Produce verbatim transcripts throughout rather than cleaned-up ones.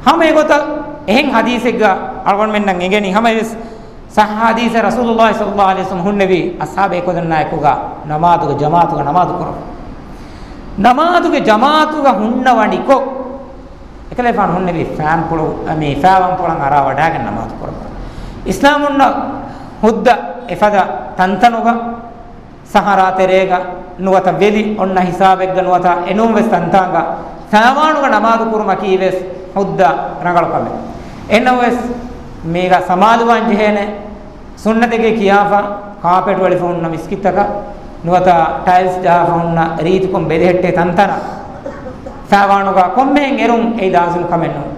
ހަމަ އެގޮތަށް އެހެން ޙަދީޘެއްގަ އަޅުގަނޑުމެންނަށް އެނގެނީ، ހަމަ އެވެސް ޞައްޙަ ޙަދީޘެއް ރަސޫލުﷲ ޞައްލަﷲ ޢަލައިހި ވަސައްލަމަ ހުންނެވީ އަޞްޙާބު އެކުލަންނާ އެކުގަ ނަމާދުގެ ޖަމާޢަތުގަ ނަމާދު ކުރަން. ނަމާދުގެ ޖަމާޢަތުގަ ހުންނަވަނިކޮށް، އެކަލޭގެފާނު ހުންނެވީ ފައިންޕުޅު، މި ފައިވާންޕުޅަށް އަރާ ވަޑާގެން ނަމާދު ކުރައްވާ. އިސްލާމުންނަށް ހުއްދަ އެފަދަ ތަންތަނުގަ، ސަހަރާ ތެރޭގަ ނުވަތަ ވެލި އޮންނަ ހިސާބެއްގަ ނުވަތަ އެނޫން ވެސް ތަންތާނގަ ފައިވާނުގަ ނަމާދު ކުރުމަކީ ވެސް ހުއްދަ ރަނގަޅު ކަމެއް. އެހެންނަމަވެސް، މީގަ ސަމާލުވާން ޖެހޭނެ، ސުންނަތެއްގެ ކިޔާފަ، ކާޕެޓް ވެޅިފަ ހުންނަ މިސްކިތަކަށް ނުވަތަ ޓައިލްސް ޖަހާފަ ހުންނަ ރީތިކޮން ބެލެހެއްޓޭ ތަންތަނަށް ފައިވާނުގަ ކޮންމެހެން އެރުން އެއީ ލާޒިމު ކަމެއް ނޫން.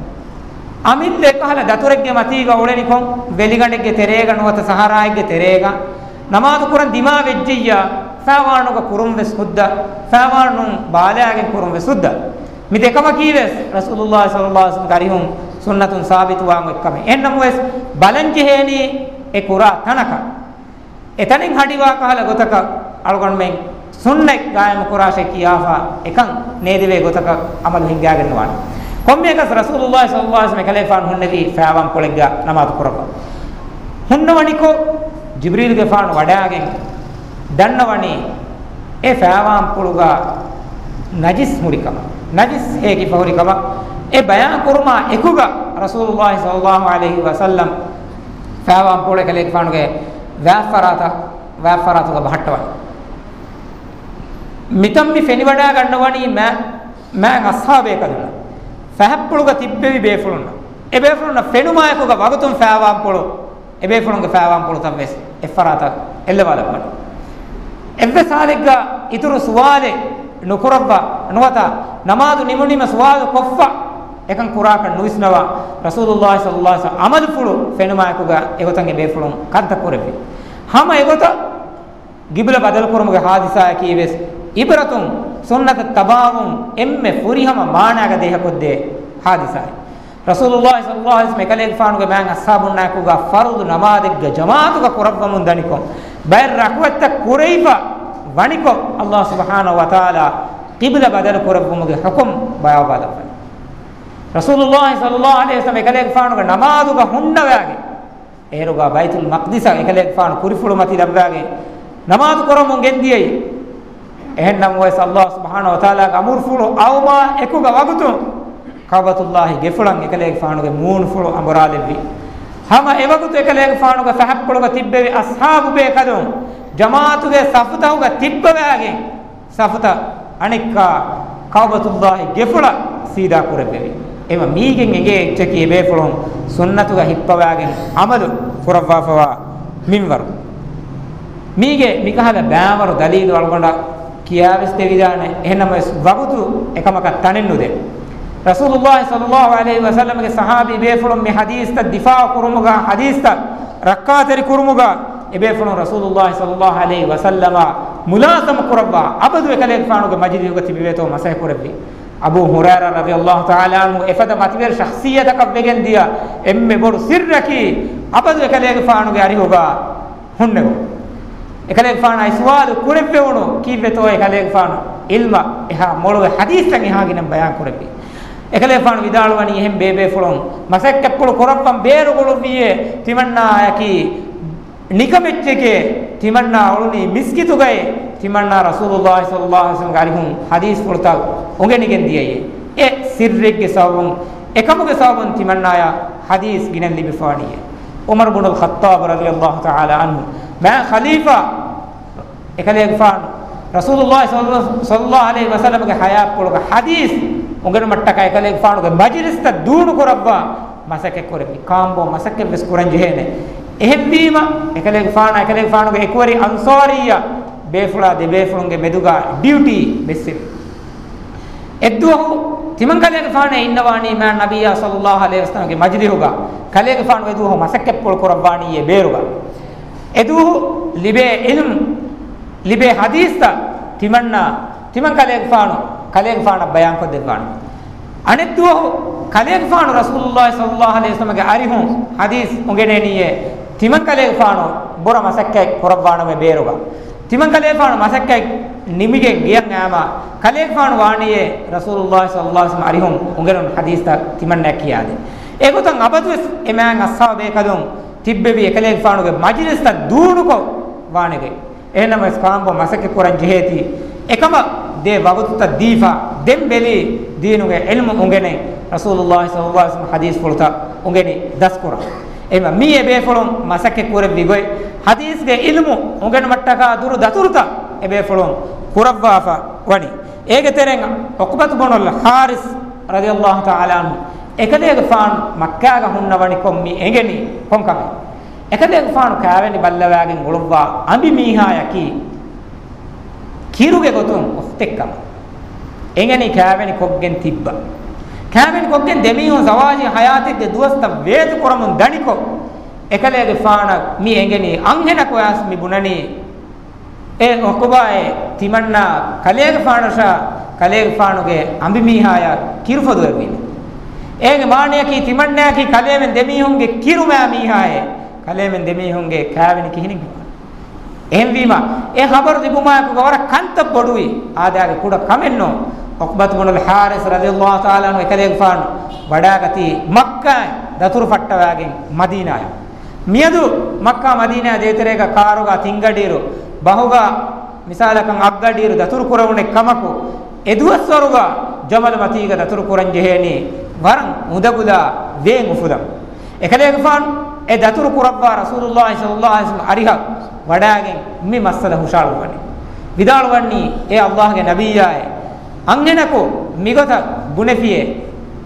އަމިއްލަ އެކަހަލަ ދަތުރެއްގެ މަތީގަ އުޅެނިކޮށް، ވެލިގަނޑެއްގެ ތެރޭގަ ނުވަތަ ސަހަރާއެއްގެ ތެރޭގަ ނަމާދު ކުރަން ދިމާ ވެއްޖެއްޔާ، ފައިވާނުގަ ކުރުން ވެސް ހުއްދަ، ފައިވާނުން ބާލާގެން ކުރުން ވެސް ހުއްދަ. މި ދެކަމަކީ ވެސް ރަސޫލުﷲ ޞައްލަﷲ ޢަލައިހި ވަސައްލަމަ އަރިހުން ސުންނަތުން ސާބިތުވާން އޮތް ކަމެއް. އެހެންނަމަވެސް، ބަލަން ޖެހޭނީ އެ ކުރާ ތަނަކަށް. އެތަނެއް ހަޑިވާ ކަހަލަ ގޮތަކަށް އަޅުގަނޑުމެން ސުންނަތް ގާއިމު ކުރާށޭ ކިޔާފަ އެކަން ނޭދެވޭ ގޮތަކަށް އަމަލު ހިންގާގެން ނުވާނެ. ކޮންމެއަކަސް ރަސޫލުﷲ ޞައްލަﷲ ޢަލައިހި ވަސައްލަމަ އެކަލޭގެފާނު ހުންނެވީ ފައިވާން ޕުޅެއްގަ ނަމާދު ކުރައްވަ. ހުންނަވަނިކޮށް، ޖިބްރީލުގެފާނު ވަޑާގެން ދަންނަވަނީ އެ ފައިވާން ޕުޅުގަ ނަޖިސް ހުރިކަމަށް، ނަޖިސް ހޭކިފަ ހުރިކަމަށް. އެ ބަޔާން ކުރުމާ އެކުގަ ރަސޫލުﷲ ޞައްލަﷲ ޢަލައިހި ވަސައްލަމަ ފައިވާން ޕުޅު އެކަލޭގެފާނުގެ ވާތްފަރާތަށް، ވާތްފަރާތުގަ ބަހައްޓަވަނީ. މިތަން މި ފެނިވަޑާ ގަންނަވަނީ މާ، މާތް އަޞްޙާބު ބޭކަލުންނަށް، ފަހަތްޕުޅުގަ ތިއްބެވި ބޭފުޅުންނަށް. އެ ބޭފުޅުންނަށް ފެނުމާއެކުގަ ވަގުތުން ފައިވާން ޕުޅު، އެ ބޭފުޅުންގެ ފައިވާން ޕުޅުތައް ވެސް އެއްފަރާތަށް އެއްލަވާލައްވަނީ. އެއްވެސް ހާލެއްގަ އިތުރު ސުވާލެއް ނުކުރައްވާ، ނުވަތަ ނަމާދު ނިމުނީމަ ސުވާލު ކޮށްފަ އެކަން ކުރާކަށް ނުވިސްނަވާ، ރަސޫލުﷲ ޞައްލަﷲ ޢަލައިހި ވަސައްލަމަ ޢަމަލުފުޅު ފެނުމާއެކުގަ އެގޮތަށް އެ ބޭފުޅުން ކަންތައް ކުރެއްވި. ހަމަ އެގޮތަށް ގިބްލަ ބަދަލުކުރުމުގެ ހާދިސާއަކީ ވެސް ޢިބްރަތުން، ސުންނަތަށް ތަބާވުން އެންމެ ފުރިހަމަ މާނާގަ ދޭހަކޮށްދޭ ހާދިސާއެއް. ރަސޫލުﷲ ޞައްލަﷲ ޢަލައިހި ވަސައްލަމަ އެކަލޭގެފާނުގެ މާތް އަޞްޙާބުންނާއެކުގަ ފަރުޟު ނަމާދެއްގަ ޖަމާޢަތުގަ ކުރައްވަމުން ދަނިކޮށް، ބައެއް ރަކުޢަތްތައް ކުރެވިފަ ވަނިކޮށް، ﷲ ސުބްޙާނަހޫ ވަތަޢާލާ ޤިބްލަ ބަދަލު ކުރެއްވުމުގެ ޙުކުމް ބަޔާންވާލައްވަނީ. ރަސޫލުﷲ ޞައްލަﷲ ޢަލައިހި ވަސައްލަމަ އެކަލޭގެފާނުގެ ނަމާދުގަ ހުންނަވާގެން، އޭރުގަ ބައިތުލް މަޤްދިސަށް އެކަލޭގެފާނު ކުރިފުޅު މަތިލައްވާގެން ނަމާދު ކުރަމުން ގެންދިޔައީ. އެހެންނަމަވެސް، ﷲ ސުބްޙާނަހޫ ވަތަޢާލާގެ އަމުރުފުޅު އައުމާ އެކުގަ ވަގުތުން ކަޢުބަތުﷲ ގެފުޅަށް އެކަލޭގެފާނުގެ މޫނުފުޅު އަނބުރާލެއްވި. ހަމަ އެވަގުތު އެކަލޭގެފާނުގެ ފަހަތްޕުޅުގަ ތިއްބެވި އަޞްޙާބު ބޭކަލުން ޖަމާޢަތުގެ ސަފުތަކުގަ ތިއްބަވާގެން، ސަފުތައް އަނެއްކާ ކަޢުބަތުﷲގެ ގެފުޅަށް ސީދާ ކުރެއްވެވި. އެމަ މީގެން އެނގޭ އެއްޗަކީ އެބޭފުޅުން ސުންނަތުގަ ހިއްޕަވާގެން ޢަމަލު ކުރައްވާފަވާ މިންވަރު. މީގެ މިކަހަލަ ބައިވަރު ދަލީލު އަޅުގަނޑަށް ކިޔާވެސް ދެވިދާނެ. އެހެންނަމަވެސް ވަގުތު އެކަމަކަށް ތަނެއް ނުދޭ. ރަސޫލުﷲ ޞައްލަﷲ ޢަލައިހި ވަސައްލަމަގެ ޞަޙާބީ ބޭފުޅުން މި ޙަދީޘްތައް ދިފާޢު ކުރުމުގަ، ޙަދީޘްތައް ރައްކާތެރި ކުރުމުގަ، އެބޭފުޅުން ރަސޫލުﷲ ޞައްލަﷲ ޢަލައިހި ވަސައްލަމަށް މުލާޒަމަ ކުރައްވާ، އަބަދު އެކަލޭގެފާނުގެ މަޖިލީހުގަ ތިބެވޭތޯ މަސައްކަތް ކުރެއްވި. އަބޫ ހުރައިރާ ރަޟިޔަﷲ ތަޢާލާ ޢަންހު އެފަދަ މަތިވެރި ޝަޚްޞިއްޔަތަކަށް ވެގެން ދިޔަ އެންމެ ބޮޑު ސިއްރަކީ، އަބަދު އެކަލޭގެފާނުގެ އަރިހުގަ ހުންނެވުނު. އެކަލޭގެފާނާ ސުވާލު ކުރެއްވެވުނު، ކީއްވެތޯ އެކަލޭގެފާނު ޢިލްމަށް އެހާ މޮޅުވެ ޙަދީޘްތައް އެހާ ގިނަ ބަޔާން ކުރެއްވީ. އެކަލޭގެފާނު ވިދާޅުވަނީ އެހެން ބޭބޭފުޅުން މަސައްކަތްޕުޅު ކުރައްވަން ބޭރުގަ އުޅުއްވިއޭ، ތިމަންނާއަކީ ނިކަމެއްޗެކޭ، ތިމަންނާ އުޅުނީ މިސްކިތުގައޭ، ތިމަންނާ ރަސޫލުﷲ ޞައްލަﷲ ޢަލައިހި ވަސައްލަމަގެ އަރިހުން ޙަދީޘްފުޅުތައް އުނގެނިގެން ދިޔައޭ. އެ ސިއްރެއްގެ ސަބަބުން، އެކަމުގެ ސަބަބުން ތިމަންނާޔަށް ޙަދީޘް ގިނަން ލިބިފަވަނީއޭ. ޢުމަރު ބުނުލް ޚައްޠާބު ރަޟިޔަﷲ ތަޢާލާ ޢަންހު، މާތް ޚަލީފާ އެކަލޭގެފާނު ރަސޫލުﷲ ޞައްލަﷲ ޢަލައިހި ވަސައްލަމަގެ ޙަޔާތްޕުޅުގަ ޙަދީޘް އުނގެނުމަށްޓަކާ އެކަލޭގެފާނުގެ މަޖިލިސްތައް ދޫނުކުރައްވާ މަސައްކަތް ކުރެއްވި. ކާނބޯ މަސައްކަތްވެސް ކުރަން ޖެހޭނެ. އެހެންވީމަ، އެކަލޭގެފާނާ އެކަލޭގެފާނުގެ އެކުވެރި އަންޞާރިއްޔާ ބޭފުޅާ ދެބޭފުޅުންގެ މެދުގަ ޑިއުޓީ ބެއްސެވި. އެއްދުވަހު ތިމަން ކަލޭގެފާނޭ އިންނަވާނީ މާތް ނަބިއްޔާ ޞައްލަﷲ ޢަލައިހި ވަސައްލަމަގެ މަޖިލިހުގަ. ކަލޭގެފާނު އެދުވަހު މަސައްކަތްޕުޅު ކުރައްވާނީއޭ ބޭރުގަ. އެދުވަހު ލިބޭ ޢިލްމު، ލިބޭ ޙަދީޘްތައް ތިމަންނާ، ތިމަން ކަލޭގެފާނު، ކަލޭގެފާނަށް ބަޔާންކޮށްދެއްވާނެ. އަނެއްދުވަހު ކަލޭގެފާނު ރަސޫލުﷲ ޞައްލަﷲ ޢަލައިހި ވަސައްލަމަގެ އަރިހުން ޙަދީޘް އުނގެނޭނީއޭ، ތިމަން ކަލޭގެފާނު ބުރަ މަސައްކަތް ކުރައްވާނަމޭ ބޭރުގަ. ތިމަންކަލޭގެފާނު މަސައްކަތް ނިމިގެން ގެޔަށް އައީމަ، ކަލޭގެފާނު ވާނީއޭ ރަސޫލުﷲ ޞައްލަﷲ ޢަލައިހި ވަސައްލަމަ އަރިހުން އުނގެނުނު ޙަދީޘްތައް ތިމަންނަޔަށް ކިޔާދޭން. އެގޮތަށް އަބަދުވެސް އެމާތް އަޞްޙާބު ބޭކަލުން ތިއްބެވި އެކަލޭގެފާނުގެ މަޖިލިސްތައް ދޫނުކޮށް ވާނެގޮތް. އެހެންނަމަވެސް ކާނބޯ މަސައްކަތް ކުރަން ޖެހޭތީ، އެކަމަށް ދޭ ވަގުތުތައް ދީފަ، ދެން ބެލީ ދީނުގެ ޢިލްމު އުނގެނެން، ރަސޫލުﷲ ޞައްލަﷲ ޢަލައިހި ވަސައްލަމަ ޙަދީޘްފުޅުތައް އުނގެނި ދަސްކުރަން. އެހެންވީމަ މީ އެބޭފުޅުން މަސައްކަތް ކުރެއްވި ގޮތް، ޙަދީޘްގެ ޢިލްމު އުނގެނުމަށްޓަކާ ދުރު ދަތުރުތައް އެބޭފުޅުން ކުރައްވާފަ ވަނީ. އޭގެ ތެރެއިން ޢުޤްބަތު ބުނުލް ޙާރިޘް ރަޟިޔަﷲ ތަޢާލާ ޢަންހު އެކަލޭގެފާނު މައްކާގަ ހުންނަވަނިކޮށް މި އެނގެނީ ކޮންކަމެއް؟ އެކަލޭގެފާނު ކާވެނި ބައްލަވާގެން އުޅުއްވާ އަނބިމީހާޔަކީ ކިރުގެ ގޮތުން އުޚްތެއްކަމަށް، އެނގެނީ ކާވެނި ކޮށްގެން ތިއްބަ. ކާވެނި ކޮށްގެން ދެމީހުން ޒަވާޖީ ޙަޔާތެއްގެ ދުވަސްތައް ވޭތު ކުރަމުން ދަނިކޮށް، އެކަލޭގެފާނަށް މި އެނގެނީ އަންހެނަކު އައިސް މި ބުނަނީ، އޭ ޢުޤުބާއޭ، ތިމަންނާ ކަލޭގެފާނަށާ ކަލޭގެފާނުގެ އަނބިމީހާޔަށް ކިރުފޮދުވެރިވީމެ. އޭގެ މާނަޔަކީ ތިމަންނާއަކީ ކަލޭމެން ދެމީހުންގެ ކިރުމާ މީހާއޭ، ކަލޭމެން ދެމީހުންގެ ކާވެނި ކިހިނެއް ހެވާނެ؟ އެހެންވީމަ، އެ ޚަބަރު ލިބުމާއެކުގަ ވަރަށް ކަންތައް ބޮޑުވި އާދައިގެ ކުޑަ ކަމެއްނޫން. ޢުޤްބަތު ބުނުލް ޙާރިޘް ރަޟިޔަﷲ ތަޢާލާ ޢަންހު އެކަލޭގެފާނު ވަޑާގަތީ މައްކާއިން ދަތުރު ފައްޓަވާގެން މަދީނާޔަށް. މިއަދު މައްކާ މަދީނާ ދޭތެރޭގަ ކާރުގަ ތިންގަޑިއިރު، ބަހުގަ މިސާލަކަށް އަށްގަޑިއިރު ދަތުރު ކުރެވުނެއް ކަމަކު، އެ ދުވަސްވަރުގަ ޖަމަލު މަތީގަ ދަތުރު ކުރަން ޖެހޭނީ ވަރަށް އުނދަގުލާ ވޭން އުފުލަން. އެކަލޭގެފާނު އެ ދަތުރު ކުރައްވާ ރަސޫލުﷲ ޞައްލަﷲ ޢަލައިހި ވަސައްލަމަ އަރިހަށް ވަޑާގެން މި މައްސަލަ ހުށައަޅުއްވަނީ. ވިދާޅުވަނީ، އޭ ﷲގެ ނަބިއްޔާއޭ، އަންހެނަކު މިގޮތަށް ބުނެފިއޭ،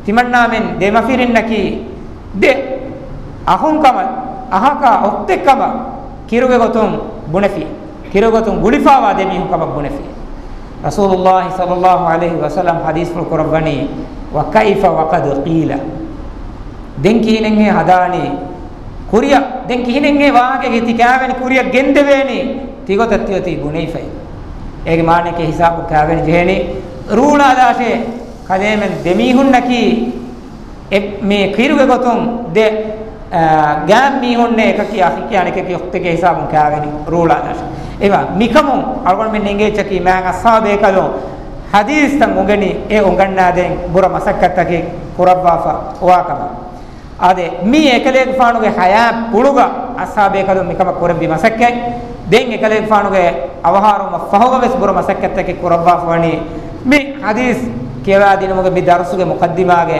ތިމަންނާމެން ދެމަފިރިންނަކީ ދެ އަޚުން ކަމަށް، އަޚަކާ އުޚްތެއް ކަމަށް ކިރުގެ ގޮތުން ބުނެފި، ކިރުގެ ގޮތުން ގުޅިފާވާ ދެމީހުން ކަމަށް ބުނެފި. ރަސޫލުﷲ ޞައްލަﷲ ޢަލައިހި ވަސައްލަމަ ޙަދީޘްފުޅު ކުރައްވަނީ، وكيف وقد قيل. ދެން ކިހިނެއްހޭ ހަދާނީ؟ ކުރިއަށް ދެން ކިހިނެއްހޭ ވާހަކައެއް ތި ކާވެނި ކުރިއަށް ގެންދެވޭނީ؟ ތިގޮތަށް ތިއޮތީ ބުނެފައި. އޭގެ މާނައަކީ ހިސާބު ކާވެނި ޖެހޭނީ ރޫޅާލާށޭ، ކަލޭމެން ދެމީހުންނަކީ އެ، މި ކިރުގެ ގޮތުން ދެ، އާ، ގާތް މީހުންނޭ، އެކަކީ އަޚެކޭ އަނެކަކީ އުޚްތެކޭ ހިސާބުން ކާވެނި ރޫޅާލާށޭ. އެވާ މިކަމުން އަޅުގަނޑުމެން އެނގޭ އެއްޗަކީ މާތް އަޞްޙާބު ބޭކަލުން ޙަދީޘްތައް އުނގެނި އެ އުނގަންނާދޭން ބުރަ މަސައްކަތްތަކެއް ކުރައްވާފަ އޮވާކަމަށް. އާދެ، މީ އެކަލޭގެފާނުގެ ޙަޔާތްޕުޅުގަ އަޞްޙާބޭކަލުން މިކަމަށް ކުރެއްވި މަސައްކަތް. ދެން އެކަލޭގެފާނުގެ އަވަހާރަވުމަށް ފަހުގަވެސް ބުރަ މަސައްކަތްތަކެއް ކުރައްވާފަ ވަނީ މި ޙަދީޘް ކިޔަވާދިނުމުގެ މި ދަރުސުގެ މުޤައްދިމާގެ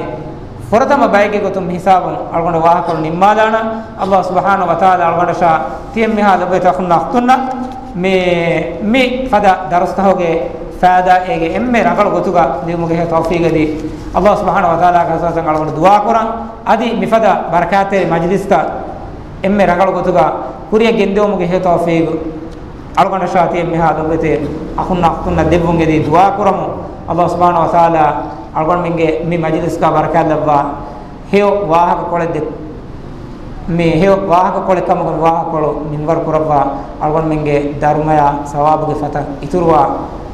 ފުރަތަމަ ބައެއްގެ ގޮތުން މި ހިސާބުން އަޅުގަނޑު ވާހަކަކޮޅު ނިންމާލާނަން. ﷲ ސުބްޙާނަހޫ ވަތަޢާލާ އަޅުގަނޑަށާ ތިޔަ މިހާ ލޮބުވެތި އަޚުންނާ އުޚްތުންނަށް މި، މި ފަދަ ދަރުސްތަހުގެ ފައިދާ އޭގެ އެންމެ ރަނގަޅު ގޮތުގަ ލިބުމުގެ ހެޔޮ ތައުފީގެދީ، ﷲ ސުބްޙާނަހޫ ވަތަޢާލާގެ ޙަޟްރަތަށް އަޅުގަނޑު ދުޢާ ކުރަން. އަދި މިފަދަ ބަރަކާތްތެރި މަޖިލިސްތައް އެންމެ ރަނގަޅު ގޮތުގަ ކުރިއަށް ގެންދެވުމުގެ ހެޔޮ ތައުފީގު އަޅުގަނޑަށާ ތިޔަ މިހާ ލޮބުވެތި އަޚުންނާ އުޚްތުންނަށް ދެއްވުން އެދި ދުޢާ ކުރަމު. ﷲ ސުބްޙާނަހޫ ވަތަޢާލާ އަޅުގަނޑުމެންގެ މި މަޖިލިސްގަ ބަރަކާތް ލައްވާ ހެޔޮ ވާހަކަކޮޅެއް ދެ، މި ހެޔޮ ވާހަކަކޮޅެއް ކަމުގަ މި ވާހަކަކޮޅު މިންވަރު ކުރައްވާ އަޅުގަނޑުމެންގެ ދަރުމަޔާ ސަވާބުގެ ފަތަށް އިތުރުވާ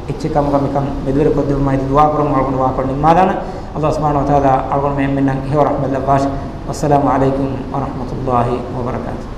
އެއްޗެއް ކަމުގަ މިކަން މެދުވެރި ކޮށްދެއްވުމަށް އެދި ދުޢާ ކުރަމު. އަޅުގަނޑު ވާހަކަކޮޅު ނިންމާލާނަން. ﷲ ސުބްޙާނަހޫ ވަތަޢާލާ އަޅުގަނޑުމެން އެންމެންނަށް ހެޔޮ ރަޙްމަތް ލައްވާށި. ވައްސަލާމު ޢަލައިކުމް ވަރަޙްމަތުﷲ ވަބަރަކާތުހު.